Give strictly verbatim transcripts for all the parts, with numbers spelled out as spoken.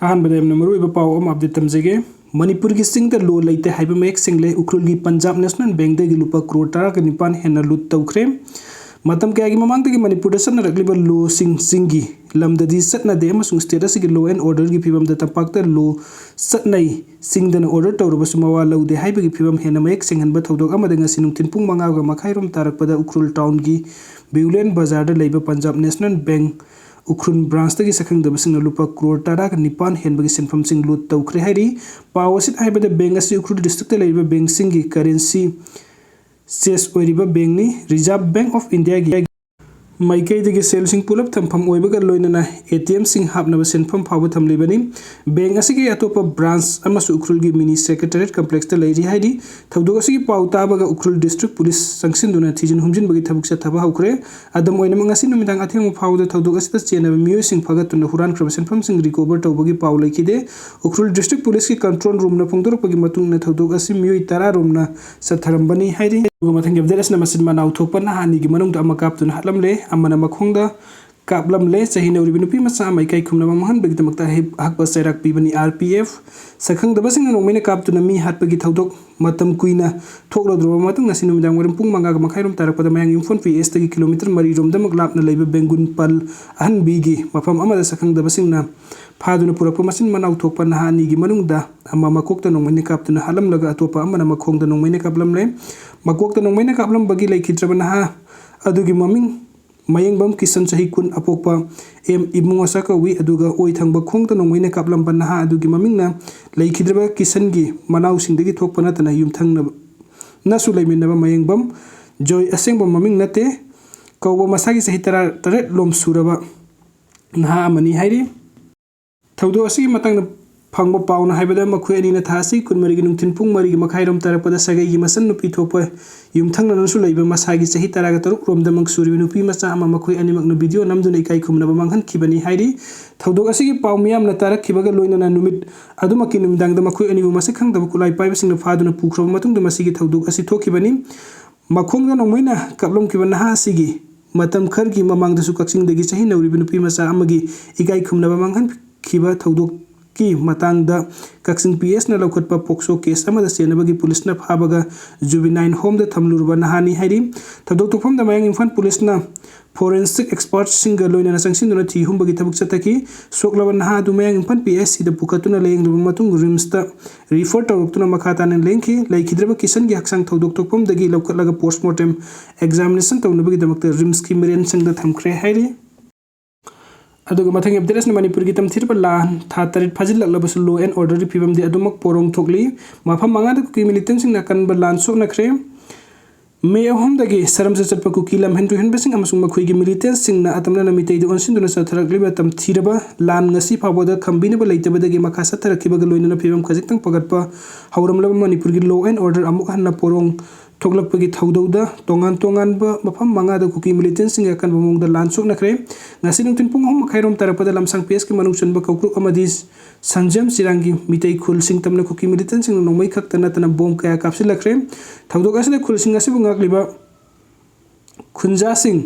ꯑꯍꯥꯟꯕꯗ ꯌꯥꯝꯅ ꯃꯔꯨꯑꯣꯏꯕ ꯄꯥꯎ ꯑꯃ ꯑꯞꯗꯦꯠ ꯇꯝꯖꯒꯦ꯫ ꯃꯅꯤꯄꯨꯔꯒꯤ ꯆꯤꯡꯗ ꯂꯣ ꯂꯩꯇꯦ ꯍꯥꯏꯕ ꯃꯌꯦꯛ ꯁꯦꯡꯂꯦ꯫ ꯎꯈ꯭ꯔꯨꯜꯒꯤ ꯄꯟꯖꯥꯕ ꯅꯦꯁꯅꯦꯜ ꯕꯦꯡꯗꯒꯤ ꯂꯨꯄꯥ ꯀ꯭ꯔꯣꯔ ꯇꯔꯥꯒ ꯅꯤꯄꯥꯟ ꯍꯦꯟꯅ ꯂꯨꯠ ꯇꯧꯈ꯭ꯔꯦ꯫ ꯃꯇꯝ ꯀꯌꯥꯒꯤ ꯃꯃꯥꯡꯗꯒꯤ ꯃꯅꯤꯄꯨꯔꯗ ꯆꯠꯅꯔꯛꯂꯤꯕ ꯂꯣꯁꯤꯡ ꯆꯤꯡꯒꯤ ꯂꯝꯗꯗꯤ ꯆꯠꯅꯗꯦ ꯑꯃꯁꯨꯡ ꯁ꯭ꯇꯦꯠ ꯑꯁꯤꯒꯤ ꯂꯣ ꯑꯦꯟ ꯑꯣꯔꯗꯔꯒꯤ ꯐꯤꯕꯝꯗ ꯇꯝꯄꯥꯛꯇ ꯂꯣ ꯆꯠꯅꯩ, ꯆꯤꯡꯗꯅ ꯑꯣꯔꯗꯔ ꯇꯧꯔꯕꯁꯨ ꯃꯋꯥ ꯂꯧꯗꯦ ꯍꯥꯏꯕꯒꯤ ꯐꯤꯕꯝ ꯍꯦꯟꯅ ꯃꯌꯦꯛ ꯁꯦꯡꯍꯟꯕ ꯊꯧꯗꯣꯛ ꯑꯃꯗ ꯉꯁꯤ ꯅꯨꯡꯊꯤꯜ ꯄꯨꯡ ꯃꯉꯥꯒ ꯃꯈꯥꯏꯔꯣꯝ ꯇꯥꯔꯛꯄꯗ ꯎꯈ꯭ꯔꯨꯜ ꯇꯥꯎꯟꯒꯤ ꯕꯤꯎꯂꯦꯟ ꯕꯖꯥꯔꯗ ꯂꯩꯕ ꯄꯟꯖꯥꯕ ꯅꯦꯁꯅꯦꯜ ꯕꯦꯡ ꯎꯈ꯭ꯔꯨꯜ ꯕ꯭ꯔꯥꯟꯁꯇꯒꯤ ꯆꯠꯈꯪꯗꯕꯁꯤꯡꯅ ꯂꯨꯄꯥ ꯀ꯭ꯔꯣꯔ ꯇꯔꯥꯒ ꯅꯤꯄꯥꯟ ꯍꯦꯟꯕꯒꯤ ꯁꯦꯟꯐꯝꯁꯤꯡ ꯂꯨꯠ ꯇꯧꯈ꯭ꯔꯦ ꯍꯥꯏꯔꯤ꯫ ꯄꯥꯎ ꯑꯁꯤꯗ ꯍꯥꯏꯕꯗ, ꯕꯦꯡ ꯑꯁꯤ ꯎꯈ꯭ꯔꯨꯜ ꯗꯤꯁꯇ꯭ꯔꯤꯛꯇ ꯂꯩꯔꯤꯕ ꯕꯦꯡꯁꯤꯡꯒꯤ ꯀꯔꯦꯟꯁꯤ ꯆꯦꯁ ꯑꯣꯏꯔꯤꯕ ꯕꯦꯡꯅꯤ꯫ ꯔꯤꯖꯥꯔꯚ ꯕꯦꯡ ꯑꯣꯐ ꯏꯟꯗꯤꯌꯥꯒꯤ ꯃꯥꯏꯀꯩꯗꯒꯤ ꯁꯦꯜꯁꯤꯡ ꯄꯨꯂꯞ ꯊꯝꯐꯝ ꯑꯣꯏꯕꯒ ꯂꯣꯏꯅꯅ ꯑꯦ ꯇꯤ ꯑꯦꯝꯁꯤꯡ ꯍꯥꯞꯅꯕ ꯁꯦꯟꯐꯝ ꯐꯥꯎꯕ ꯊꯝꯂꯤꯕꯅꯤ꯫ ꯕꯦꯡ ꯑꯁꯤꯒꯤ ꯑꯇꯣꯞꯄ ꯕ꯭ꯔꯥꯟꯁ ꯑꯃꯁꯨ ꯎꯈ꯭ꯔꯨꯜꯒꯤ ꯃꯤꯅꯤ ꯁꯦꯀ꯭ꯔꯦꯇꯔꯤꯌꯦꯠ ꯀꯝꯄ꯭ꯂꯦꯛꯁꯇ ꯂꯩꯔꯤ ꯍꯥꯏꯔꯤ꯫ ꯊꯧꯗꯣꯛ ꯑꯁꯤꯒꯤ ꯄꯥꯎ ꯇꯥꯕꯒ ꯎꯈ꯭ꯔꯨꯜ ꯗꯤꯁꯇ꯭ꯔꯤꯛ ꯄꯨꯂꯤꯁ ꯆꯪꯁꯤꯟꯗꯨꯅ ꯊꯤꯖꯤꯟ ꯍꯨꯝꯖꯤꯟꯕꯒꯤ ꯊꯕꯛ ꯆꯠꯊꯕ ꯍꯧꯈ꯭ꯔꯦ꯫ ꯑꯗꯨꯝ ꯑꯣꯏꯅꯃꯛ, ꯉꯁꯤ ꯅꯨꯃꯤꯗꯥꯡ ꯑꯊꯦꯡꯕ ꯐꯥꯎꯕꯗ ꯊꯧꯗꯣꯛ ꯑꯁꯤꯗ ꯆꯦꯟꯅꯕ ꯃꯤꯑꯣꯏꯁꯤꯡ ꯐꯥꯒꯠꯇꯨꯅ ꯍꯨꯔꯥꯟꯈ꯭ꯔꯕ ꯁꯦꯟꯐꯝꯁꯤꯡ ꯔꯤꯀꯣꯚꯔ ꯇꯧꯕꯒꯤ ꯄꯥꯎ ꯂꯩꯈꯤꯗꯦ꯫ ꯎꯈ꯭ꯔꯨꯜ ꯗꯤꯁꯇ꯭ꯔꯤꯛ ꯄꯨꯂꯤꯁꯀꯤ ꯀꯟꯇ꯭ꯔꯣꯜ ꯔꯨꯝꯅ ꯐꯣꯡꯗꯣꯔꯛꯄꯒꯤ ꯃꯇꯨꯡ ꯏꯟꯅ, ꯊꯧꯗꯣꯛ ꯑꯁꯤ ꯃꯤꯑꯣꯏ ꯇꯔꯥ ꯔꯣꯝꯅ ꯆꯠꯊꯔꯝꯕꯅꯤ ꯍꯥꯏꯔꯤ꯫ ꯑꯗꯨꯒ ꯃꯊꯪꯒꯤ ꯑꯞꯗꯦꯠ ꯑꯁꯤꯅ ꯃꯆꯤꯟ ꯃꯅꯥꯎ ꯊꯣꯛꯄ ꯅꯍꯥ ꯑꯅꯤꯒꯤ ꯃꯅꯨꯡꯗ ꯑꯃ ꯀꯥꯞꯇꯨꯅ ꯍꯥꯠꯂꯝꯂꯦ, ꯑꯃꯅ ꯃꯈꯣꯡꯗ ꯀꯥꯞꯂꯝꯂꯦ꯫ ꯆꯍꯤ ꯅꯧꯔꯤꯕ ꯅꯨꯄꯤ ꯃꯆꯥ ꯑꯃ ꯏꯀꯥꯏ ꯈꯨꯝꯅꯕ ꯃꯥꯡꯍꯟꯕꯒꯤꯗꯃꯛꯇ ꯑꯍꯦꯛ-, ꯑꯍꯛꯄ ꯆꯩꯔꯥꯛ ꯄꯤꯕꯅꯤ ꯑꯥꯔ ꯄꯤ ꯑꯦꯐ꯫ ꯁꯛꯈꯪꯗꯕꯁꯤꯡꯅ ꯅꯣꯡꯃꯩꯅ ꯀꯥꯞꯇꯨꯅ ꯃꯤ ꯍꯥꯠꯄꯒꯤ ꯊꯧꯗꯣꯛ ꯃꯇꯝ ꯀꯨꯏꯅ ꯊꯣꯛꯂꯗ꯭ꯔꯕ ꯃꯇꯨꯡ, ꯉꯁꯤ ꯅꯨꯃꯤꯗꯥꯡ ꯋꯥꯏꯔꯝ ꯄꯨꯡ ꯃꯉꯥꯒ ꯃꯈꯥꯏꯔꯣꯝ ꯇꯥꯔꯛꯄꯗ ꯃꯌꯥꯡ ꯏꯝꯐꯣꯟ ꯄꯤ ꯑꯦꯁꯇꯒꯤ ꯀꯤꯂꯣꯃꯤꯇꯔ ꯃꯔꯤꯔꯣꯝꯗꯃꯛ ꯂꯥꯞꯅ ꯂꯩꯕ ꯕꯦꯡꯒꯨꯟꯄꯜ ꯑꯍꯟꯕꯤꯒꯤ ꯃꯐꯝ ꯑꯃꯗ ꯁꯛꯈꯪꯗꯕꯁꯤꯡꯅ ꯐꯥꯗꯨꯅ ꯄꯨꯔꯛꯄ ꯃꯆꯤꯟ ꯃꯅꯥꯎ ꯊꯣꯛꯄ ꯅꯍꯥ ꯑꯅꯤꯒꯤ ꯃꯅꯨꯡꯗ ꯑꯃ ꯃꯀꯣꯛꯇ ꯅꯣꯡꯃꯩꯅ ꯀꯥꯞꯇꯨꯅ ꯍꯥꯠꯂꯝꯂꯒ, ꯑꯇꯣꯞꯄ ꯑꯃꯅ ꯃꯈꯣꯡꯗ ꯅꯣꯡꯃꯩꯅ ꯀꯥꯞꯂꯝꯂꯦ꯫ ꯃꯀꯣꯛꯇ ꯅꯣꯡꯃꯩꯅ ꯀꯥꯞꯂꯝꯕꯒꯤ ꯂꯩꯈꯤꯗ꯭ꯔꯕ ꯅꯍꯥ ꯑꯗꯨꯒꯤ ꯃꯃꯤꯡ ꯃꯌꯦꯡꯕꯝ ꯀꯤꯁꯟ, ꯆꯍꯤ ꯀꯨꯟ, ꯑꯄꯣꯛꯄ ꯑꯦꯝ ꯏꯕꯨꯡꯉꯣꯆꯥ ꯀꯧꯏ꯫ ꯑꯗꯨꯒ ꯑꯣꯏ ꯊꯪꯕ ꯈꯣꯡꯗ ꯅꯣꯡꯃꯩꯅ ꯀꯥꯞꯂꯝꯕ ꯅꯍꯥ ꯑꯗꯨꯒꯤ ꯃꯃꯤꯡꯅ ꯂꯩꯈꯤꯗ꯭ꯔꯕ ꯀꯤꯁꯟꯒꯤ ꯃꯅꯥꯎꯁꯤꯡꯗꯒꯤ ꯊꯣꯛꯄ ꯅꯠꯇꯅ ꯌꯨꯝꯊꯪꯅꯕꯅꯁꯨ ꯂꯩꯃꯤꯟꯅꯕ ꯃꯌꯦꯡꯕꯝ ꯖꯣꯏ, ꯑꯁꯦꯡꯕ ꯃꯃꯤꯡ ꯅꯠꯇꯦ, ꯀꯧꯕ ꯃꯁꯥꯒꯤ ꯆꯍꯤ ꯇꯔꯥ ꯇꯔꯦꯠ ꯂꯣꯝ ꯁꯨꯔꯕ ꯅꯍꯥ ꯑꯃꯅꯤ ꯍꯥꯏꯔꯤ꯫ ꯊꯧꯗꯣꯛ ꯑꯁꯤꯒꯤ ꯃꯇꯥꯡꯗ ꯐꯪꯕ ꯄꯥꯎꯅ ꯍꯥꯏꯕꯗ, ꯃꯈꯣꯏ ꯑꯅꯤꯅ ꯊꯥ ꯑꯁꯤ ꯀꯨꯟꯃꯔꯤꯒꯤ ꯅꯨꯡꯊꯤꯜ ꯄꯨꯡ ꯃꯔꯤꯒꯤ ꯃꯈꯥꯏꯔꯣꯝ ꯇꯥꯔꯛꯄꯗ ꯁꯥꯒꯩꯒꯤ ꯃꯆꯟꯅꯨꯄꯤ ꯊꯣꯛꯄ ꯌꯨꯝꯊꯪꯅꯅꯁꯨ ꯂꯩꯕ ꯃꯁꯥꯒꯤ ꯆꯍꯤ ꯇꯔꯥꯒ ꯇꯔꯨꯛ ꯔꯣꯝꯗꯃꯛ ꯁꯨꯔꯤꯕ ꯅꯨꯄꯤ ꯃꯆꯥ ꯑꯃ ꯃꯈꯣꯏ ꯑꯅꯤꯃꯛꯅ ꯚꯤꯗꯤꯑꯣ ꯅꯝꯗꯨꯅ ꯏꯀꯥꯏ ꯈꯨꯝꯅꯕ ꯃꯥꯡꯍꯟꯈꯤꯕꯅꯤ ꯍꯥꯏꯔꯤ꯫ ꯊꯧꯗꯣꯛ ꯑꯁꯤꯒꯤ ꯄꯥꯎ ꯃꯤꯌꯥꯝꯅ ꯇꯥꯔꯛꯈꯤꯕꯒ ꯂꯣꯏꯅꯅ ꯅꯨꯃꯤꯠ ꯑꯗꯨꯃꯛꯀꯤ ꯅꯨꯃꯤꯗꯥꯡꯗ ꯃꯈꯣꯏ ꯑꯅꯤꯕꯨ ꯃꯁꯛ ꯈꯪꯗꯕ ꯈꯨꯠꯂꯥꯏ ꯄꯥꯏꯕꯁꯤꯡꯅ ꯐꯥꯗꯨꯅ ꯄꯨꯈ꯭ꯔꯕ ꯃꯇꯨꯡꯗ ꯃꯁꯤꯒꯤ ꯊꯧꯗꯣꯛ ꯑꯁꯤ ꯊꯣꯛꯈꯤꯕꯅꯤ꯫ ꯃꯈꯣꯡꯗ ꯅꯣꯡꯃꯩꯅ ꯀꯥꯞꯂꯝꯈꯤꯕ ꯅꯍꯥ ꯑꯁꯤꯒꯤ ꯃꯇꯝ ꯈꯔꯒꯤ ꯃꯃꯥꯡꯗꯁꯨ ꯀꯛꯆꯤꯡꯗꯒꯤ ꯆꯍꯤ ꯅꯧꯔꯤꯕ ꯅꯨꯄꯤ ꯃꯆꯥ ꯑꯃꯒꯤ ꯏꯀꯥꯏ ꯈꯨꯝꯅꯕ ꯃꯥꯡꯍꯟ ꯊꯣꯛꯈꯤꯕ ꯊꯧꯗꯣꯛꯀꯤ ꯃꯇꯥꯡꯗ ꯀꯛꯆꯤꯡ ꯄꯤ ꯑꯦꯁꯅ ꯂꯧꯈꯠꯄ ꯄꯣꯛꯁꯣ ꯀꯦꯁ ꯑꯃꯗ ꯆꯦꯟꯅꯕꯒꯤ ꯄꯨꯂꯤꯁꯅ ꯐꯥꯕꯒ ꯖꯨꯕꯤꯅꯥꯏꯟ ꯍꯣꯝꯗ ꯊꯝꯂꯨꯔꯕ ꯅꯍꯥꯅꯤ ꯍꯥꯏꯔꯤ꯫ ꯊꯧꯗꯣꯛ ꯊꯣꯛꯐꯝꯗ ꯃꯌꯥꯡ ꯏꯝꯐꯥꯜ ꯄꯨꯂꯤꯁꯅ ꯐꯣꯔꯦꯟꯁꯤꯛ ꯑꯦꯛꯁꯄꯔꯠꯁꯤꯡꯒ ꯂꯣꯏꯅꯅ ꯆꯪꯁꯤꯟꯗꯨꯅ ꯊꯤ ꯍꯨꯝꯕꯒꯤ ꯊꯕꯛ ꯆꯠꯊꯈꯤ꯫ ꯁꯣꯛꯂꯕ ꯅꯍꯥ ꯑꯗꯨ ꯃꯌꯥꯡ ꯏꯝꯐꯥꯜ ꯄꯤ ꯑꯩꯆ ꯁꯤꯗ ꯄꯨꯈꯠꯇꯨꯅ ꯂꯥꯌꯦꯡꯂꯕ ꯃꯇꯨꯡ ꯔꯤꯝꯁꯇ ꯔꯤꯐꯔ ꯇꯧꯔꯛꯇꯨꯅ ꯃꯈꯥ ꯇꯥꯅ ꯂꯦꯡꯈꯤ꯫ ꯂꯩꯈꯤꯗ꯭ꯔꯕ ꯀꯤꯁꯟꯒꯤ ꯍꯛꯆꯥꯡ ꯊꯧꯗꯣꯛ ꯊꯣꯛꯐꯝꯗꯒꯤ ꯂꯧꯈꯠꯂꯒ ꯄꯣꯁꯃꯣꯔꯇꯦꯝ ꯑꯦꯛꯖꯥꯃꯤꯅꯦꯁꯟ ꯇꯧꯅꯕꯒꯤꯗꯃꯛꯇ ꯔꯤꯝꯁꯀꯤ ꯃꯤꯔꯦꯟ ꯁꯪꯗ ꯊꯝꯈ꯭ꯔꯦ ꯍꯥꯏꯔꯤ꯫ ꯑꯗꯨꯒ ꯃꯊꯪꯒꯤ ꯑꯞꯗꯦꯠ ꯑꯁꯤꯅ ꯃꯅꯤꯄꯨꯔꯒꯤ ꯇꯝꯊꯤꯔꯕ ꯂꯥꯟ ꯊꯥ ꯇꯔꯦꯠ ꯐꯥꯖꯤꯜꯂꯛꯂꯕꯁꯨ law and orderꯒꯤ ꯐꯤꯕꯝꯗꯤ ꯑꯗꯨꯃꯛ ꯄꯣꯔꯣꯡ ꯊꯣꯛꯂꯤ꯫ ꯃꯐꯝ ꯃꯉꯥꯗ ꯀꯨꯀꯤ ꯃꯤꯂꯤꯇꯦꯟꯁꯤꯡꯅ ꯑꯀꯟꯕ ꯂꯥꯟ ꯁꯣꯛꯅꯈ꯭ꯔꯦ꯫ ꯃꯦ ꯑꯍꯨꯝꯗꯒꯤ ꯁꯔꯝꯁ ꯆꯠꯄ ꯀꯨꯀꯤ ꯂꯝꯍꯦꯟ ꯇꯨꯍꯦꯟꯕꯁꯤꯡ ꯑꯃꯁꯨꯡ ꯃꯈꯣꯏꯒꯤ ꯃꯤꯂꯤꯇꯦꯟꯁꯤꯡꯅ ꯑꯇꯝꯅꯅ ꯃꯤꯇꯩꯗ ꯑꯣꯟꯁꯤꯟꯗꯨꯅ ꯆꯠꯊꯔꯛꯂꯤꯕ ꯇꯝꯊꯤꯔꯕ ꯂꯥꯟ ꯉꯁꯤ ꯐꯥꯎꯕꯗ ꯈꯝꯕꯤꯅꯕ ꯂꯩꯇꯕꯗꯒꯤ ꯃꯈꯥ ꯆꯠꯊꯔꯛꯈꯤꯕꯒ ꯂꯣꯏꯅꯅ ꯐꯤꯕꯝ ꯈꯖꯤꯛꯇꯪ ꯐꯒꯠꯄ ꯍꯧꯔꯝꯂꯕ ꯃꯅꯤꯄꯨꯔꯒꯤ law and order ꯑꯃꯨꯛ ꯍꯟꯅ ꯄꯣꯔꯣꯡ ꯊꯣꯛꯂꯛꯄꯒꯤ ꯊꯧꯗꯧꯗ ꯇꯣꯉꯥꯟ ꯇꯣꯉꯥꯟꯕ ꯃꯐꯝ ꯃꯉꯥꯗ ꯀꯨꯀꯤ ꯃꯤꯂꯤꯇꯦꯟꯁꯤꯡꯒꯤ ꯑꯀꯟꯕ ꯃꯑꯣꯡꯗ ꯂꯥꯟ ꯁꯣꯛꯅꯈ꯭ꯔꯦ꯫ ꯉꯁꯤ ꯅꯨꯡꯊꯤꯜ ꯄꯨꯡ ꯑꯍꯨꯝ ꯃꯈꯥꯏꯔꯣꯝ ꯇꯥꯔꯛꯄꯗ ꯂꯝꯁꯥꯡ ꯄꯤ ꯑꯦꯁꯀꯤ ꯃꯅꯨꯡ ꯆꯟꯕ ꯀꯧꯀ꯭ꯔꯨꯛ ꯑꯃꯗꯤ ꯁꯟꯖꯦꯝ ꯆꯤꯔꯥꯡꯒꯤ ꯃꯤꯇꯩ ꯈꯨꯜꯁꯤꯡ ꯇꯝꯅ ꯀꯨꯀꯤ ꯃꯤꯂꯤꯇꯦꯟꯁꯤꯡꯅ ꯅꯣꯡꯃꯩ ꯈꯛꯇ ꯅꯠꯇꯅ ꯕꯣꯝ ꯀꯌꯥ ꯀꯥꯞꯁꯤꯜꯂꯛꯈ꯭ꯔꯦ꯫ ꯊꯧꯗꯣꯛ ꯑꯁꯤꯗ ꯈꯨꯜꯁꯤꯡ ꯑꯁꯤꯕꯨ ꯉꯥꯛꯂꯤꯕ ꯈꯨꯟꯖꯥꯁꯤꯡ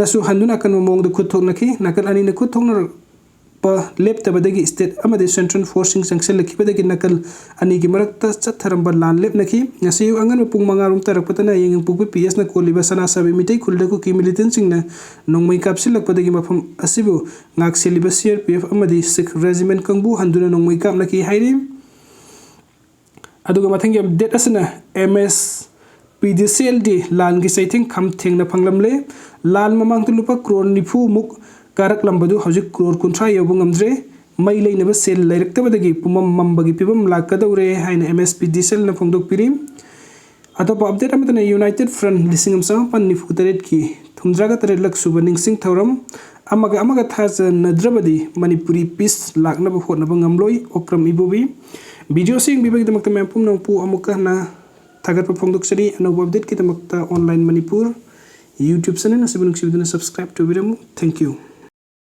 ꯅꯁꯨ ꯍꯟꯗꯨꯅ ꯑꯀꯟꯕ ꯃꯑꯣꯡꯗ ꯈꯨꯠ ꯊꯣꯛꯅꯈꯤ꯫ ꯅꯥꯀꯜ ꯑꯅꯤꯅ ꯈꯨꯠ ꯊꯣꯛꯅꯔꯛꯄ ꯂꯦꯞꯇꯕꯗꯒꯤ ꯁ꯭ꯇꯦꯠ ꯑꯃꯗꯤ ꯁꯦꯟꯇ꯭ꯔꯦꯜ ꯐꯣꯔꯁꯁꯤꯡ ꯆꯪꯁꯤꯜꯂꯛꯈꯤꯕꯗꯒꯤ ꯅꯥꯀꯜ ꯑꯅꯤꯒꯤ ꯃꯔꯛꯇ ꯆꯠꯊꯔꯝꯕ ꯂꯥꯟ ꯂꯦꯞꯅꯈꯤ꯫ ꯉꯁꯤ ꯑꯌꯨꯛ ꯑꯉꯟꯕ ꯄꯨꯡ ꯃꯉꯥ ꯔꯣꯝ ꯇꯥꯔꯛꯄꯗꯅ ꯌꯦꯡꯉꯤꯄꯣꯛꯄꯤ ꯄꯤ ꯑꯦꯁꯅ ꯀꯣꯜꯂꯤꯕ ꯁꯅꯥꯁꯥꯕꯤ ꯃꯤꯇꯩ ꯈꯨꯜꯗ ꯀꯨꯀꯤ ꯃꯤꯂꯤꯇꯦꯟꯁꯤꯡꯅ ꯅꯣꯡꯃꯩ ꯀꯥꯞꯁꯤꯜꯂꯛꯄꯗꯒꯤ ꯃꯐꯝ ꯑꯁꯤꯕꯨ ꯉꯥꯛꯁꯦꯜꯂꯤꯕ ꯁꯤ ꯑꯥꯔ ꯄꯤ ꯑꯦꯐ ꯑꯃꯗꯤ ꯁꯤꯈ ꯔꯦꯖꯤꯃꯦꯟ ꯀꯥꯡꯕꯨ ꯍꯟꯗꯨꯅ ꯅꯣꯡꯃꯩ ꯀꯥꯞꯅꯈꯤ ꯍꯥꯏꯔꯤ꯫ ꯑꯗꯨꯒ ꯃꯊꯪꯒꯤ ꯑꯞꯗꯦꯠ ꯑꯁꯤꯅ ꯑꯦꯝ ꯑꯦꯁ ꯄꯤ ꯗꯤ ꯁꯤ ꯑꯦꯜꯗꯤ ꯂꯥꯟꯒꯤ ꯆꯩꯊꯦꯡ ꯈꯝ ꯊꯦꯡꯅ ꯐꯪꯂꯝꯂꯦ꯫ ꯂꯥꯟ ꯃꯃꯥꯡꯗ ꯂꯨꯄꯥ ꯀ꯭ꯔꯣꯔ ꯅꯤꯐꯨ ꯃꯨꯛ ꯀꯥꯔꯛꯂꯝꯕꯗꯨ ꯍꯧꯖꯤꯛ ꯀ꯭ꯔꯣꯔ ꯀꯨꯟꯊ꯭ꯔꯥ ꯌꯧꯕ ꯉꯝꯗ꯭ꯔꯦ꯫ ꯃꯩ ꯂꯩꯅꯕ ꯁꯦꯜ ꯂꯩꯔꯛꯇꯕꯗꯒꯤ ꯄꯨꯝꯃꯝ ꯃꯝꯕꯒꯤ ꯐꯤꯕꯝ ꯂꯥꯛꯀꯗꯧꯔꯦ ꯍꯥꯏꯅ ꯑꯦꯝ ꯑꯦꯁ ꯄꯤ ꯗꯤ ꯁꯤ ꯑꯦꯜꯅ ꯐꯣꯡꯗꯣꯛꯄꯤꯔꯤ꯫ ꯑꯇꯣꯞꯄ ꯑꯞꯗꯦꯠ ꯑꯃꯗꯅ ꯌꯨꯅꯥꯏꯇꯦꯠ ꯐ꯭ꯔꯟꯠ ꯂꯤꯁꯤꯡ ꯑꯃ ꯆꯃꯥꯄꯟ ꯅꯤꯐꯨ ꯇꯔꯦꯠꯀꯤ ꯍꯨꯝꯗ꯭ꯔꯥꯒ ꯇꯔꯦꯠꯂꯛ ꯁꯨꯕ ꯅꯤꯡꯁꯤꯡ ꯊꯧꯔꯝ ꯑꯃꯒ ꯑꯃꯒ ꯊꯥꯖꯅꯗ꯭ꯔꯕꯗꯤ ꯃꯅꯤꯄꯨꯔꯤ ꯄꯤꯁ ꯂꯥꯛꯅꯕ ꯍꯣꯠꯅꯕ ꯉꯝꯂꯣꯏ, ꯑꯣꯀ꯭ꯔꯝ ꯏꯕꯣꯕꯤ꯫ ꯚꯤꯗꯤꯑꯣ ꯑꯁꯤ ꯌꯦꯡꯕꯤꯕꯒꯤꯗꯃꯛꯇ ꯃꯌꯥꯝ ꯄꯨꯝꯅꯃꯛꯄꯨ ꯑꯃꯨꯛꯀ ꯍꯟꯅ ꯊꯥꯒꯠꯄ ꯐꯣꯡꯗꯣꯛꯆꯔꯤ꯫ ꯑꯅꯧꯕ ꯑꯞꯗꯦꯠꯀꯤꯗꯃꯛꯇ ꯑꯣꯟꯂꯥꯏꯟ ꯃꯅꯤꯄꯨꯔ YouTube ꯆꯦꯅꯦꯜ ꯑꯁꯤꯕꯨ ꯅꯨꯡꯁꯤꯕꯤꯗꯨꯅ ꯁꯕꯁꯀ꯭ꯔꯥꯏꯕ ꯇꯧꯕꯤꯔꯝꯃꯨ꯫ Thank you꯫